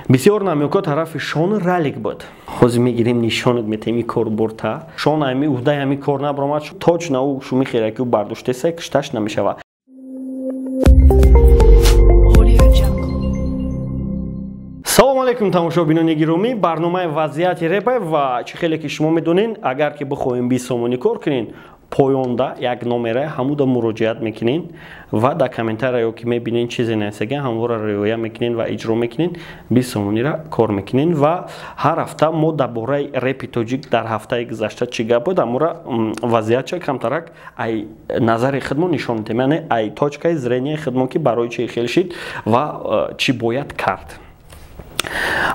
Бисёр намёко тарафи Шон ралик буд. Ҳозир мегирем, нишонат метем, ин кор бурта. Шон ами уҳдаи ҳами кор набаромад. Точно ӯ шуми хера ки ӯ бардоштеса, кишташ намешавад. Салом алейкум, тамошобинони гиромӣ. Барномаи «Вазъияти репа», ва чӣ хеле ки шумо медонен, агар ки бихоҳем 20 сомонӣ кор кунен, поёнда як номера ҳамуда муроҷиат мекунен ва дар комментария ё ки мебинен, чизе нависага, ҳамвора риоя мекунен ва иҷро мекунен, 20 сомониро кор мекунен. Ва ҳар ҳафта мо дар бораи репи тоҷик, дар ҳафтаи гузашта чӣ гап буд, амура вазъиятча камтарак ай назари худмон нишон медиҳем, яъне ай точкаи зрения худмон, ки барои чӣ хел шид ва чӣ бояд кард.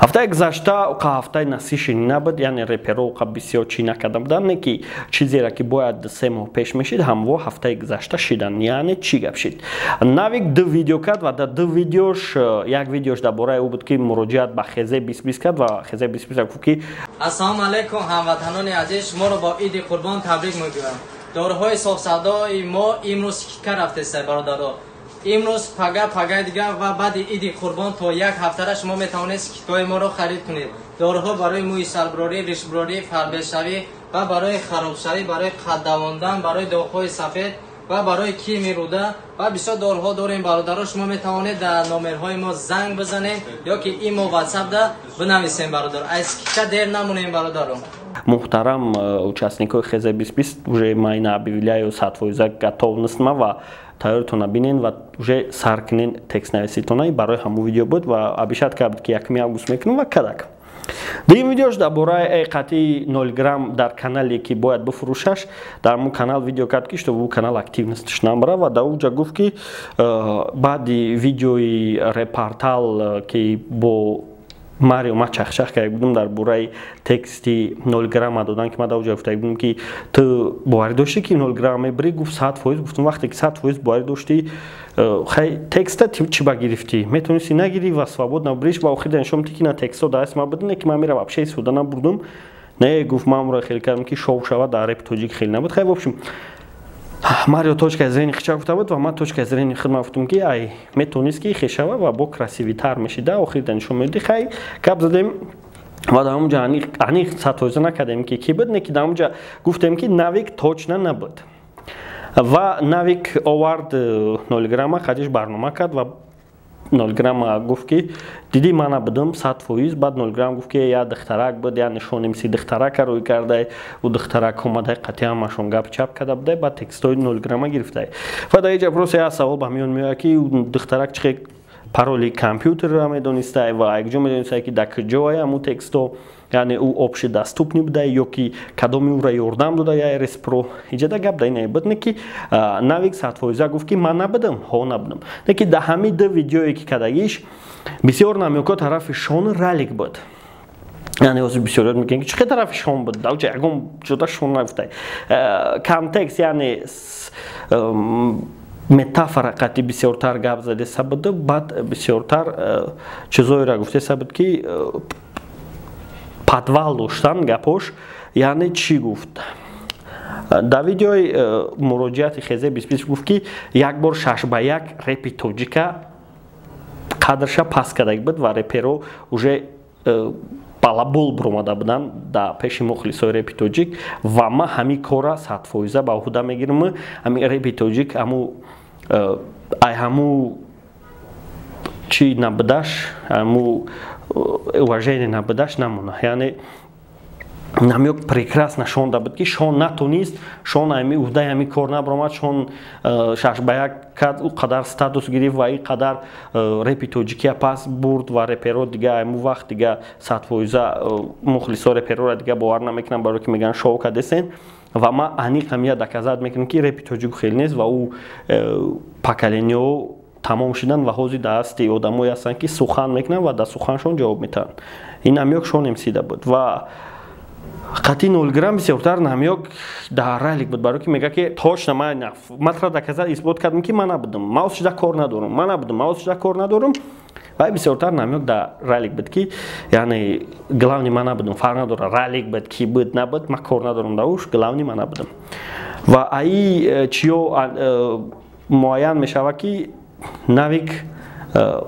Ҳафтаи гузашта уқа ҳафтаи насишини набуд, яъне реперо уқа бисёр чӣ накарда буданд, не ки чизеро, ки бояд 3 моҳ пеш мешид, ҳамво ҳафтаи гузашта шидан. Яъне чӣ гап шид? Навик ду видео кард ва дар ду видеош, як видеош дар бораи ӯ буд, ки муроҷиат ба Хезе бисбис кард ва Хезе бисбис гуфт, ки: Ассалому алайкум, ҳамватанони азиз, шуморо бо Иди Қурбон табрик мегӯям. Доруҳои софсавдои мо имрӯз скидка рафтеста, бародаро. Имрӯз, пага, пагаи дигар ва баъди Иди Қурбон то як ҳафтара шумо метавонед скидкаҳои моро харид кунед. Доруҳо барои мӯи сарбурорӣ, ришбурорӣ, фарбешавӣ ва барои харобшавӣ, барои қад давондан, барои доғҳои сафед ва барои кирми рӯда ва бисёр доруҳо дорем. Бародаро, шумо метавонед дар номерҳои мо занг бизанед ё ки имо, ватсапда бинависем. Бародар, аз скидка дер намонем, бародаро. Муҳтарам участникои Хезе бисбис, уже ма ина объявляю, 100% готовность ма ва тайёртона бинен ва уже сар кунен текстнависитона. Барои ҳамун видео буд ва обещать кард, ки 1 август мекунам ва кадак. Дуюм видеош дар бораи қатъи 0 грамм дар канале, ки бояд бифурӯшаш. Дар ҳамун канал видео кард, ки чтобы ӯ канал активностьш набара, ва дар уҷа гуфт, ки баъди видеои репортал, ки бо Марио ма чахчах карда будам дар бораи тексти 0 грамма додан, ки ма дар уҷа гуфта будам, ки ту боварӣ доштӣ, ки 0 грамм мебирӣ? Гуфт: 100%. Гуфтам: вақте ки 100% боварӣ доштӣ, хай текста чӣ ба гирифтӣ? Метавонисти нагирӣ ва свободно бириш. Ва охир нишон ки на, текстҳо даст ма буд, не ки ман мера вообще истифода набурдум. Не, гуфт, ман амро хеле кардам, ки шоу шавад, дар репи тоҷик хеле набуд. Хай, в общем, Марио точкаи зрения хича гуфта буд ва ман точкаи зрения худ ма гуфтам, ки ай метавонист, ки хешава ва бо красивитар мешида, охир да нишон медодӣ. Хай, гап задем ва дар ҳамунҷа аниқ 100% накардем, ки кӣ буд, не ки дар ҳамунҷа гуфтем, ки Навик точно набуд. Ва Навик овард 0 грамма, хадиш барнома кард ва 0 грамма гуфт, ки дидӣ, ман набудам 100%. Баъд 0 грамм гуфт, ки я духтарак буд, я нишонем си духтарака рӯй кардай, ӯ духтарак омадай, қатъи ҳамашон гап чап карда будай, баъд текстҳои 0 грамма гирифтай. Ва дар инҷа просто як савол ба миён меояд, ки духтарак чӣ пароли компютерро медонистай ва якҷо медонистай, ки дар куҷое ҳамун текстҳо, яъне ӯ общедоступный буда ё ки кадоми ӯра ёрдам дода я РСПро. Иҷада гап дар ин буд, не ки Навик 100% гуфт, ки ман набудам, ҳо, набудам, не ки дар ҳамин ду видеое, ки кардагиш, бисёр намёко тарафи Шон ралик буд. Яъне ҳозир бисёриёт мегӯянд, ки чӣ тарафи Шон буд, даҷа ягон ҷода Шон нагуфтай. Контекст, яъне метафора қатъи бисёртар гап задеса буду, баъд бисёртар чизоеро гуфтеса буд, ки подвал доштан гапош. Яъне чӣ гуфт дар видеои муроҷиати Хезе бисбис? Гуфт, ки як бор 6 ба 1 репи тоҷика қадрша паст кардаги буд ва реперо уже балабол биромада буданд дар пеши мухлисои репи тоҷик, ва ман ҳамин кора 100% ба ӯҳда мегирам. Ҳамин репи тоҷик ҳаму ай ҳаму чӣ набудаш, ҳаму уважение набудаш намона. Яъне намёк прекрасно шон буд, ки Шон натонист, Шон ами уҳдаи ҳами кор набаромад. Шон 6 ба 1 кард, ӯ қадар статус гирифт ва ин қадар репи тоҷикия пас бурд ва реперо дига ҳамун вақт дига 100% мухлисо репероро дига бовар намекунанд, барое ки мегӯянд, шоу кардесен. Ва ман аниқ ҳамия доказать мекунам, ки репи тоҷику хеле нест ва ӯ поколениҳо тамом шуданд ва ҳозир дар дасти одамое ҳастанд, ки сухан мекунанд ва дар суханшон ҷавоб метаҳанд. Ин намёк Шон МСида буд ва қатъи 0 грамм бисёртар намёк дар ралик буд, барое ки мега, ки точно ман тра доказать, исбот кардам, ки ман набудам, ман шуда кор надорам, ман набудам, ман шуда кор надорам. Ва бисёртар намёк дар ралик буд, ки яъне главный ман набудам, фарқ надорад, ралик буд, ки буд, набуд, ман кор надорам да уш, главный ман набудам. Ва аи чиё муайян мешавад, ки Навик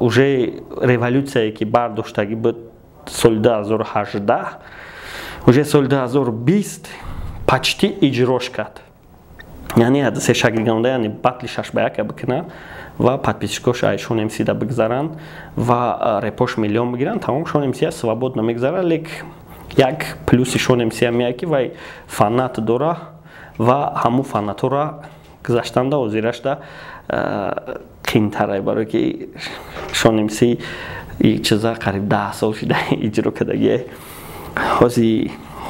Уже революсияе, ки бардоштагӣ буд соли 2018, уже соли 2020 почти иҷрош кард. Яъне се шаг ганда, яъне батли 6 ба 1 бикуна ва подписчикош ай Шон МС да бигзаранд ва репош миллион бигиранд, тамом, Шон МС свободно мегзара. Лек як плюси Шон МС меяд, ки вай фанат дора ва ҳамун фанатора гузаштанда ҳозирашда қиинтарай, барое ки Шон МС чиза қариб 10 сол шуда иҷро кардагие.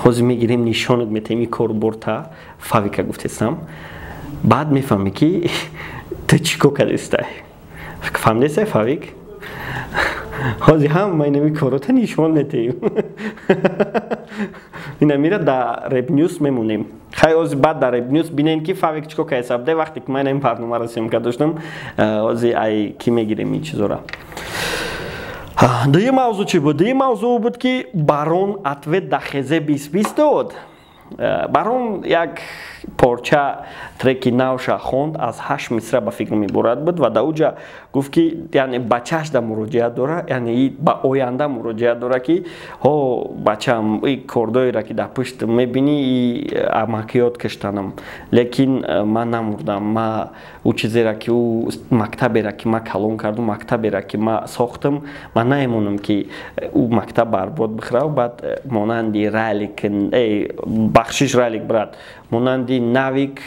Ҳози мегирем, нишонат метаҳем, и корборта Фавика гуфтестам, баъд мефаҳмӣ, ки ту чӣ кор кардестай. Фаҳмидестай, Фавик? Ҳози ҳама инами корота нишон метаҳем, ина мира дар Репнюс мемонем. Хай, ҳози баъд дар Репнюс бинем, ки Фавик чӣ кор кардеста буде. Вақте ки ман ин барномаро съёмка доштам, ҳози ай кӣ мегирем ин чизора. Дуюм мавзӯъ чӣ буд? Дуюм мавзӯъ буд, ки Барон ответ да Хезе 2020 дод. Барон як порча треки навша хонд, аз ҳашт мисра ба фикрам иборат буд, ва дар уҷа гуфт, ки яъне бачааш да муроҷиат дора, яъне ба оянда муроҷиат дора, ки ҳо, бачам, и кордоеро, ки дар пушт мебинӣ, и амакиёт киштанам, лекин ман намурдам. Ма ӯ чизеро, ки ӯ мактаберо, ки ман калон кардум, мактаберо, ки ман сохтам, ман намемонам, ки ӯ мактаб барбод бихӯрав. Баъд монанди Ралик, бахшиш, Ралик брат, монанди Навик,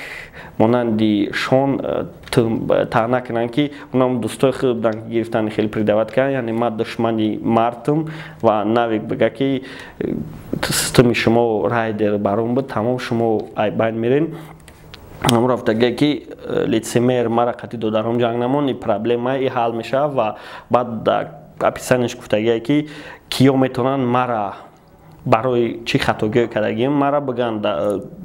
монанди Шон таъна кунанд, ки онам дӯстои худ буданд, ки гирифтани хеле предавать карданд. Яъне ман душмани мартум ва Навик бига, ки системи шумо райдер барон буд, тамом, шумо айбайн мерен. Ҳамон рафтагие, ки лицемер, мара қатъи додаром ҷанг намон, и проблема и ҳал мешавад. Ва баъд дар описанияш гуфтагие, ки киё метавонанд мара барои чӣ хатогиҳое кардагием мара биган,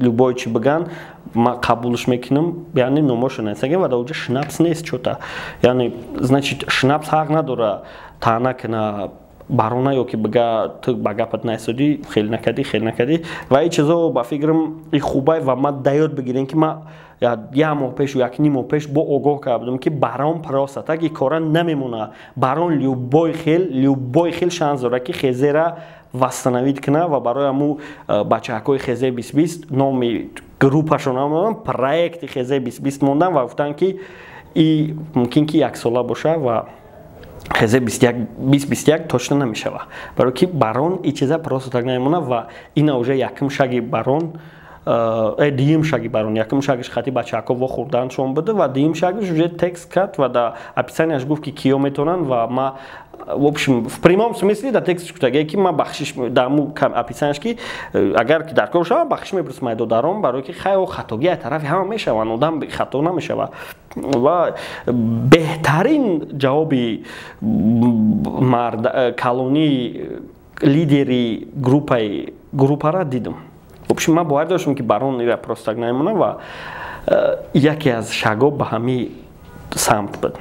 любой чӣ биган, ман қабулш мекунам. Яъне номошо нависагем ва дар оҷа Шнапс нест чота. Яъне, значит, Шнапс ҳақ надора таъна куна барона ё ки бига, ту ба гапат наисодӣ, хеле накардӣ, хеле накардӣ. Ва ин чизо ба фикрам и хубай. Ва ман да ёд бигирем, ки ман як моҳ пешу як ним моҳ пеш бо огоҳ карда будам, ки Барон просто так и кора намемона. Барон любой хел шанс дорад, ки Хезера восстановить куна. Ва барои ҳамун бачаҳакҳои Хезе 2020 номи группашон намондан, проекти Хезе 2020 мондан ва гуфтанд, ки и мумкин ки яксола боша ва Хезе 2021 точно намешава, барое ки Барон и чиза просто так намемона. Ва ина уже якум шаги Барон, дуюм шаги Барон. Якум шагиш хати бачаҳако вохӯрданшон буда ва дуюм шагиш уже текст кард ва дар описанияш гуфт, ки киё метавонанд. Ва ма, в общем, в прямом смысле да текстш гуфтагие, ки ма бахшиш дар му описанияш, ки агар ки дар кор шавам, бахшиш мепурсам ай додаром, барое ки хай, хатогӣ аз тарафи ҳама мешаванд, одам хато намешавад. Ва беҳтарин ҷавоби мард калонии лидери группаи группара дидам. В общем, ман бовар доштам, ки Барон ира просто так намемонад ва яке аз шаго ба ҳамин самт буд.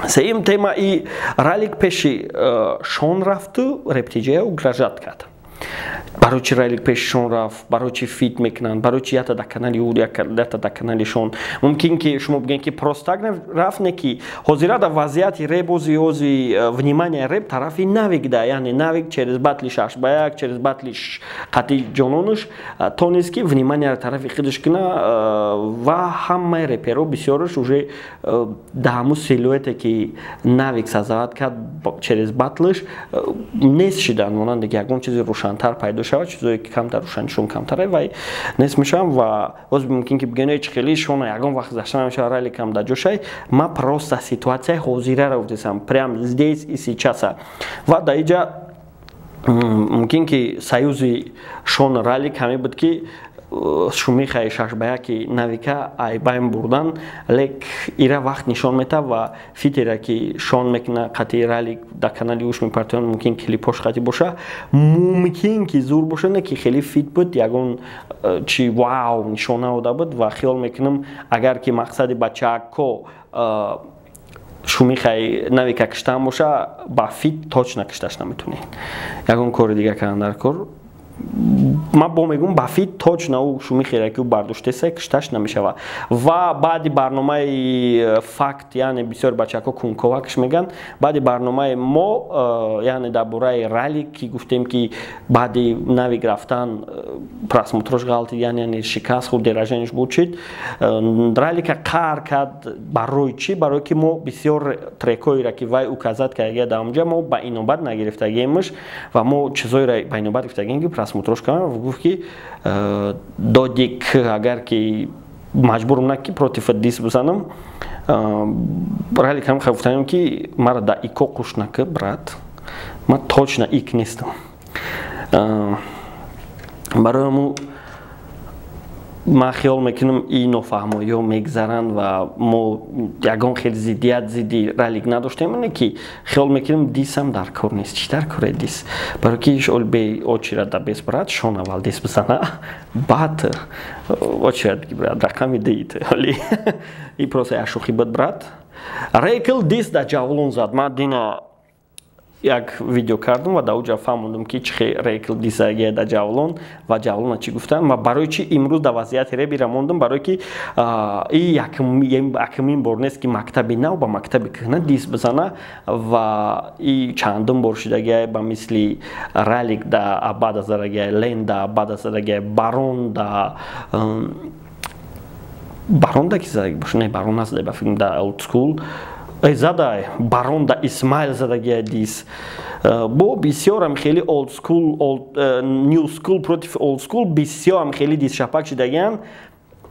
Сеюм тема и Ралик пеши Шон рафту Рептиҷая угрожать кард. Барои чи Ралик пеши Шон рафт? Барои чи фит мекунанд? Барои чи ята дар канали ӯ, ята дар канали Шон? Мумкин ки шумо бигӯед, ки просто так рафт. Не, ки ҳозира дар вазъияти реп ози ози внимание реп тарафи Навик да. Яъне Навик через батли 6 ба 1, через батли қатъи ҷононаш тонист, ки внимание тарафи худаш куна. Ва ҳамаи реперо бисёраш уже дар ҳамун силуэте, ки Навик создавать кард через батлш, нест шиданд. Монанде ки ягон чизи рӯшантар пайдо шавад, чизое ки камтар рӯшанишон камтаре, вай нест мешавам. Ва боз мумкин ки бигӯем, чи хеле Шона ягон вақт гузашта намешавад, Раликам дар ҷошай. Ма просто ситуатсияи ҳозираро гуфтесам, прям здесь и сейчас. Ва дар иҷа мумкин ки союзи Шон Ралик ҳаме буд, ки шумихаи 6 ба 1 Навика айбайн бурдан. Лек ира вақт нишон метавад. Ва фитера, ки Шон мекуна қатъи Ралик, дар канали уш мепартоян, мумкин клипош қатъи боша, мумкин ки зур боша. Не ки хеле фит буд, ягон чи вау нишон наода буд. Ва хиёл мекунам, агар ки мақсади бачаакко шумихаи Навика киштан боша, ба фит точно кишташ наметонед. Ягон кори дига кардан дар кор. Ман бо мегӯм, ба feat точно ӯ шумихере ки ӯ бардоштеса, кишташ намешава. Ва баъди барномаи факт, яъне бисёр бачаҳо кунковакш мегӯянд, баъди барномаи мо, яъне дар бораи Ралик, ки гуфтем, ки баъди навик рафтан просмотрош ғалтид, яъне шикаст хӯрд, деражаниш буд, чид Ралика қаҳр кард. Барои чӣ? Барое ки мо бисёр трекҳоеро, ки вай указать кардагия дар онҷа, мо ба инобат нагирифтагиемш ва мо чизоеро ба инобат гирифтагием, ки просмотрош кардам, ва гуфт, ки додик, агар ки маҷбурм на ки против дисс бизанам. Ралик ҳам гуфтаем, ки мара да ико қуш нака, брат, ман точно ик нестам. Барои ҳамун ман хиёл мекунам, ин нофаҳмоиҳо мегзаранд ва мо ягон хел зиддият зидди Ралик надоштем. Ине ки хиёл мекунам, диссам дар кор нест. Чӣ дар коре дисс? Барои ки ол бе очередь да бес, брат, шон аввал дисс бизана, баъд очередь биги, брат, рақами дит оли и просто як шӯхӣ буд, брат. Рейкл дисс да Ҷавлон зад. Ман дина як видео кардам ва дар уҷа фаҳмондам, ки чӣ хел Рейкл диссагия да Ҷавлон ва Ҷавлона чӣ гуфтанд ва барои чӣ имрӯз дар вазъияти ребира мондам. Барое ки и якумин бор нест, ки мактаби нав ба мактаби кӯҳна дисс бизана ва и чандум бор шудагия, ба мисли Ралик да Абада задагия, Лен да Абада задагия, Барон да Барон да ки задаги боша, не, Барон назадай, ба фикрам, да Old School задай, Барон да Исмаил задагия дисс. Бо бисёрам хеле old school, new school против old school, бисёрам хеле дисс шапак шидагиян.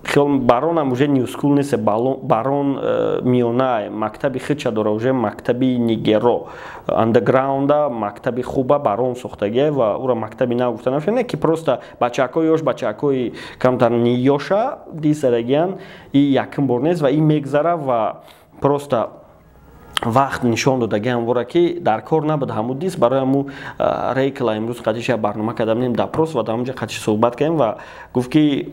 Хел Баронам уже new school нест, Барон миёна мактаби хича дора, уже мактаби нигеро андерграунда мактаби хуба Барон сохтагия ва ӯро мактаби нав гуфта намешавад, не ки просто бачаҳакои ёш, бачаҳакои камтар ниёша дисс задагиян. И якум бор нест ва ин мегзара ва просто вақт нишон додагиам вора, ки дар кор набуд ҳамун дисс. Барои ҳамун Рейкла имрӯз қатиша барнома кардам, допрос, ва дар ҳамунҷа қатиш суҳбат кардем ва гуфт, ки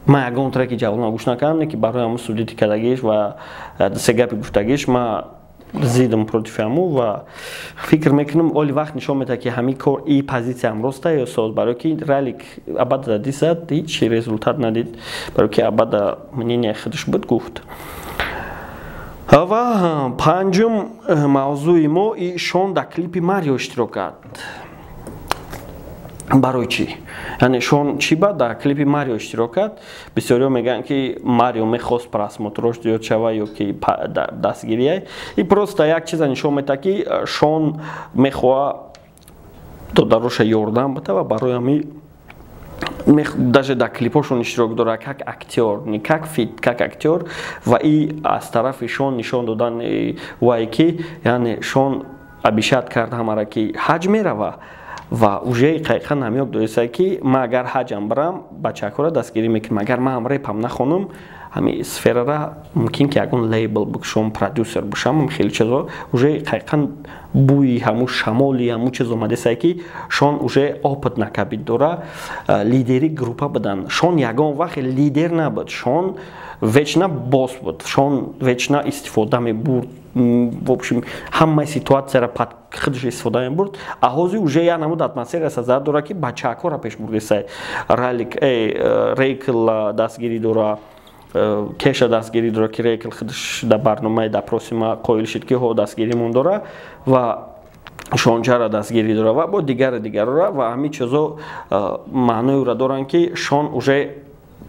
ман ягон треки Ҷавлона гӯш накардам, не ки барои ҳамун судити кардагиш ва се гапи гуфтагиш ма зидам против ҳаму. Ва фикр мекунам, оли вақт нишон медиҳад, ки ҳамин кор и позитсиям роста ё соз, барое ки Ралик абада дисс зад, ҳеҷ результат надид, барое ки абада мнение худаш буд, гуфт. Ва панҷум мавзӯи мо и Шон дар клипи Марио иштирок кард. Барои чӣ, яъне Шон чӣ ба дар клипи Марио иштирок кард? Бисёриҳо мегӯянд, ки Марио мехост просмотрош зиёд шава ё ки дастгирия. И просто як чиза нишон медиҳад, ки Шон мехоҳа додароша ёрдам бита ва барои ҳамин даже дар клипҳошон иштирок дорад как актёр, не как feat, как актёр. Ва и аз тарафи Шон нишон додан вай, ки яъне Шон обещать кард ҳамара, ки ҳаҷ мерава ва уже ҳақиқан намёк доиста, ки ман агар ҳаҷам бирам, бачакҳоро дастгирӣ мекунам, агар ман ҳам репам нахонам, ҳамин сферара мумкин ки ягон лейбл бикушом, продюсер бошам, хеле чизо. Уже ҳақиқан бӯи ҳамун шамоли ҳамун чиз омадеста, ки Шон уже опыт накопить дора лидери группа будан. Шон ягон вақт лидер набуд, Шон вечно босс буд, Шон вечно истифода мебурд, в общем, ҳамаи ситуатсияро под худаш истифода мебурд. А ҳозир уже як намуд атмосфера сазад дора, ки бачаҳакҳоро пеш бурдеста. Ралик Рейкл дастгирӣ дора, Кеша дастгирӣ дора, ки Рейкл худаш дар барномаи допроси ма қоил шид, ки ҳо, дастгиримон дора, ва Шончара дастгирӣ дора ва бо дигари дигарора. Ва ҳамин чизо маънои ӯро доранд, ки Шон уже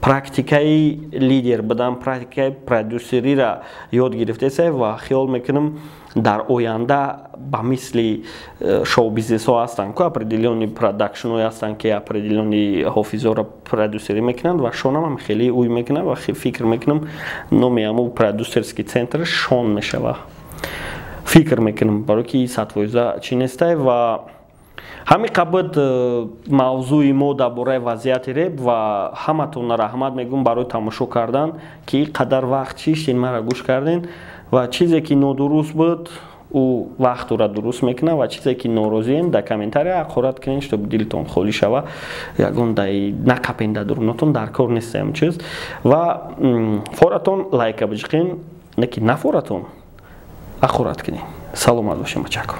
практикаи лидер будан, практикаи продюсериро ёд гирифтеса. Ва хиёл мекунам, дар оянда ба мисли шоу-бизнесҳо ҳастанд ку, определённый продакшнҳое ҳастанд, ки определённый ҳофизҳоро продюсерӣ мекунанд, ва Шонам ҳам хеле ӯй мекунад. Ва фикр мекунам, номи ҳамун продюсерский центр Шон мешава, фикр мекунам, барое ки 100% чӣ нестай. Ва ҳамин қабд мавзӯи мо дар бораи вазъияти реп. Ва ҳаматонро раҳмат мегӯм барои тамошо кардан, ки ин қадар вақт шиштин, маро гӯш карден. Ва чизе ки нодуруст буд, ӯ вақт ӯра дуруст мекунад. Ва чизе ки норозием, дар комментария ҳақорат кунед, чтоб дилтон холӣ шава. Ягон дай нақапен дар дурунотон, дар кор нестаям чиз. Ва форатон лайка биҷиқен, не ки нафоратон ҳақорат кунед. Саломат бошем, бачако.